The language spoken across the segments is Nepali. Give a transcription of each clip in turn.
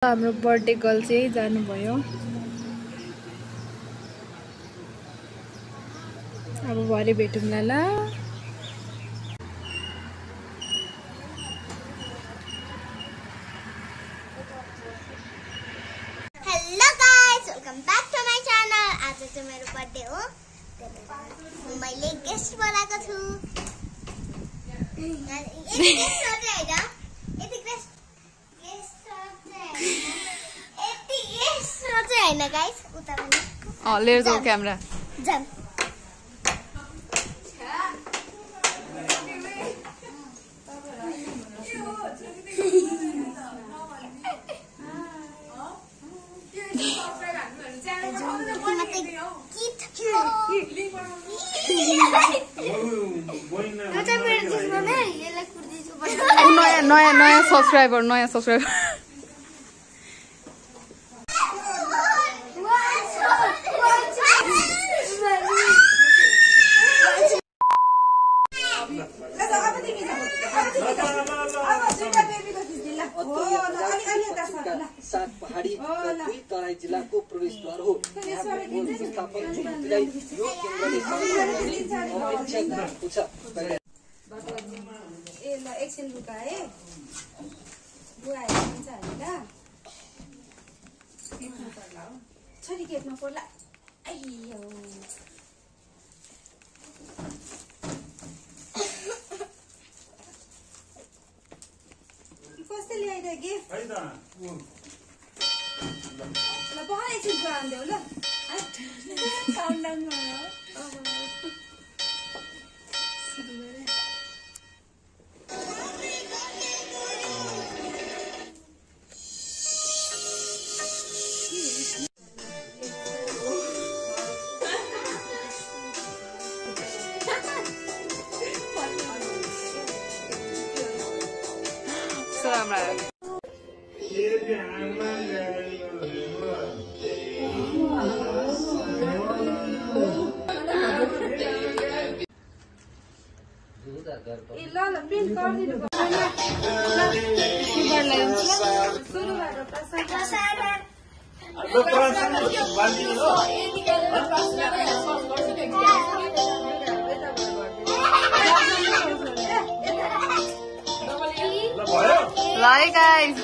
हाम्रो बर्थडे गर्ल चाहिँ जानुभयो। अब भरे भेटौँला ल। Hello guys, welcome back to my channel. आज चाहिँ मेरो बर्थडे हो, मैले गेस्ट बोलाएको छु। हैन गाइस, उता पनि लिएर जाऊ क्यामेरा। जाम नयाँ सब्सक्राइबर सात पहाडी दुई तराई जिल्लाको प्रवेशद्वार हो। एकछिन लुकाए छोरी केट्नु पर्ला। कस्तो ल्याइदियो गिफ्ट ल पहल एकछिन आउँदेऊ ल। Bye guys.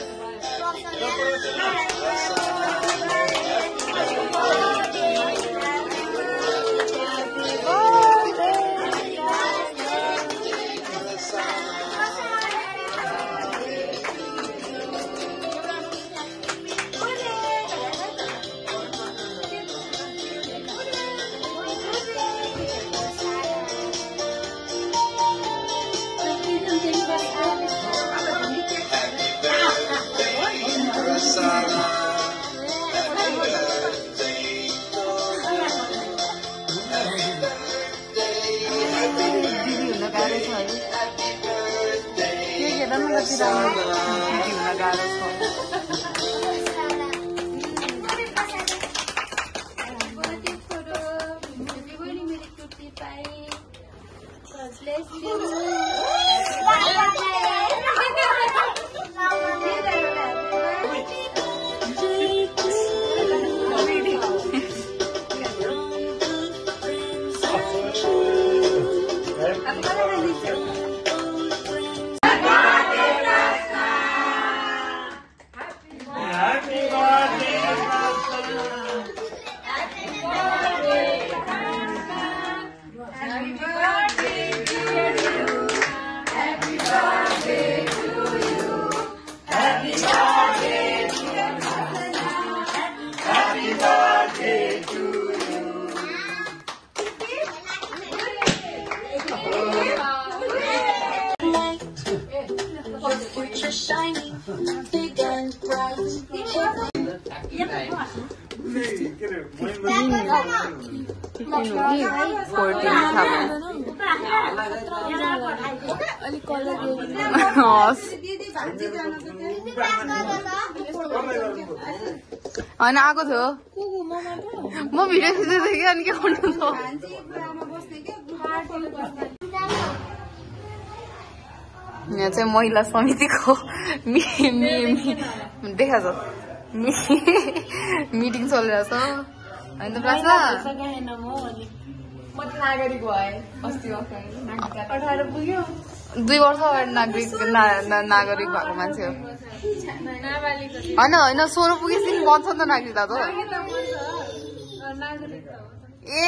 होइन आएको थियो म भिडियो खिच्दै थिएँ कि अनि के गर्नु यहाँ चाहिँ महिला समितिको देखा छ। मिटिङ चलिरहेछ होइन त प्रार्थना म त नागरिक भए अस्ति 18 पुग्यो 2 वर्ष अगाडि नागरिक भएको मान्छे हो होइन होइन 16 पुगेपछि बन्छ नि त नागरिकता त ए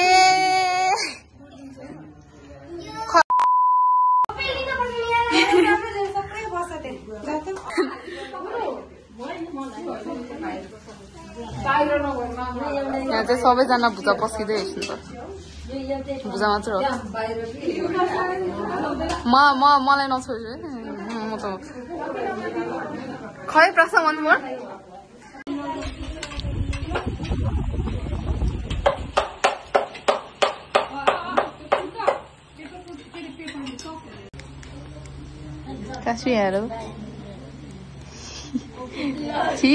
यहाँ चाहिँ सबैजना भुजा पस्किँदै हेर्छु त भुजा मात्र हो मलाई नछोड्छु है म त खै प्रश्न भन्नु म काश्मीहरू छि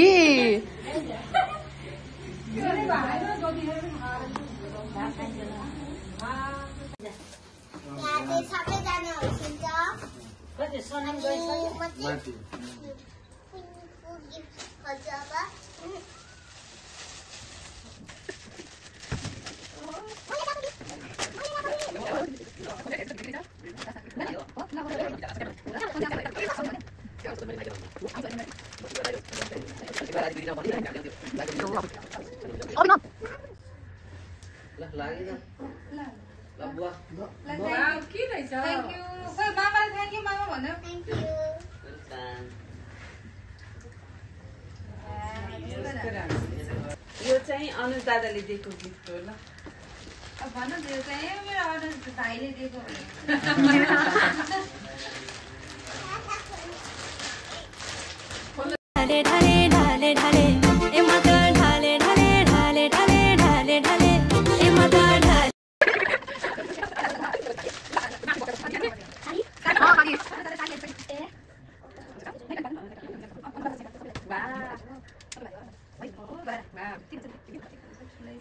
यो चाहिँ अनुज दादाले दिएको गिफ्ट हो ल भन त्यो चाहिँ मेरो अनुज भाइले दिएको ढाले ढाले ढाले ढाले ए माता ढाले ढाले ढाले ढाले ढाले ढाले ए माता ढाले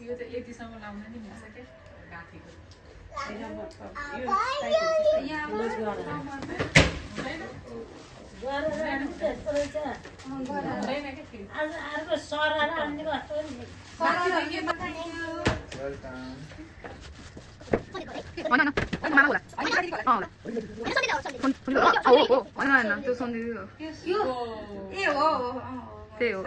यो चाहिँ यतिसम्म लाउन नि मिल्छ के गाँठीको त्यो सन्देश ए हो त्यही हो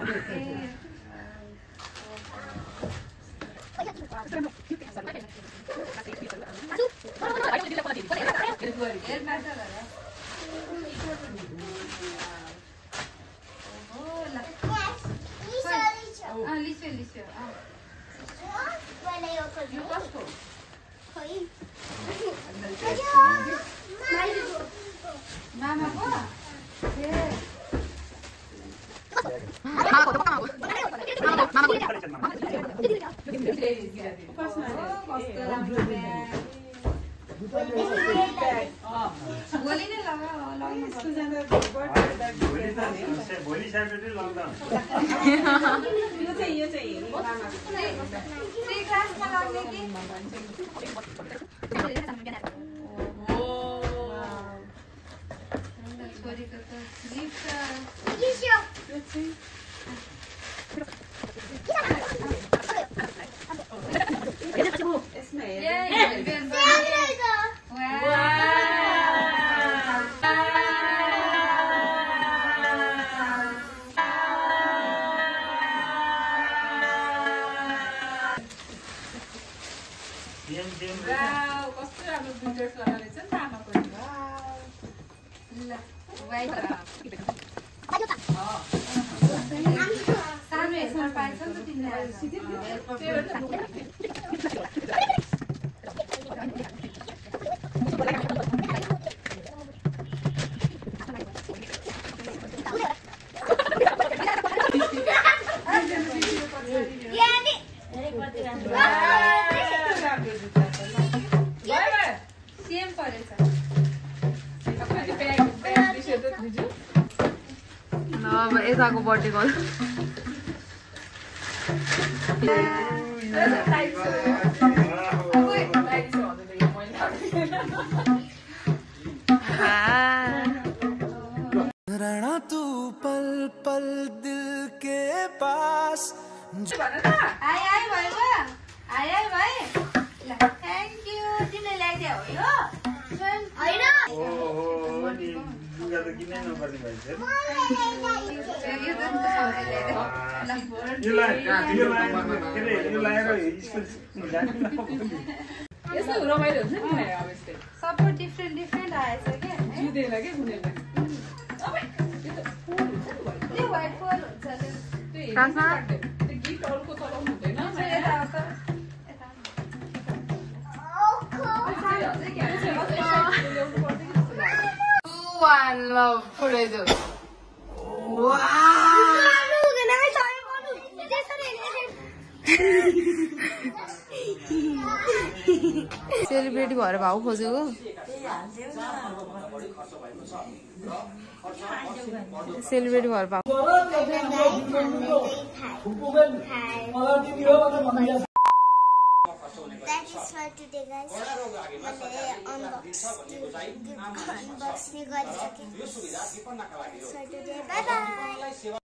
यताको बर्थडे कल रणा तू पल पल दिल के पास आइ भयो आइ भाइ ल थ्याङ्क यू तिमीले ल्याइदियो हो यो होइन लुगा त किनै नपर्ने भएछ यो लाएर स्कुल जानु यस्तो रमाइलो हुन्छ नि अब यस्तै सबै डिफ्रेन्ट आएछ के जुदेर के हुनेलाई त्यो व्हाइट फल हुन्छ खासमा त्यो गिफ्ट अरूको चलाउनु हुँदैन One love forever. सेलिब्रेटी भएर भाउ खोजेको सेलिब्रेटी भएर भाउ That is for today, guys. मैले unbox गरिसकेँ. For today, bye bye.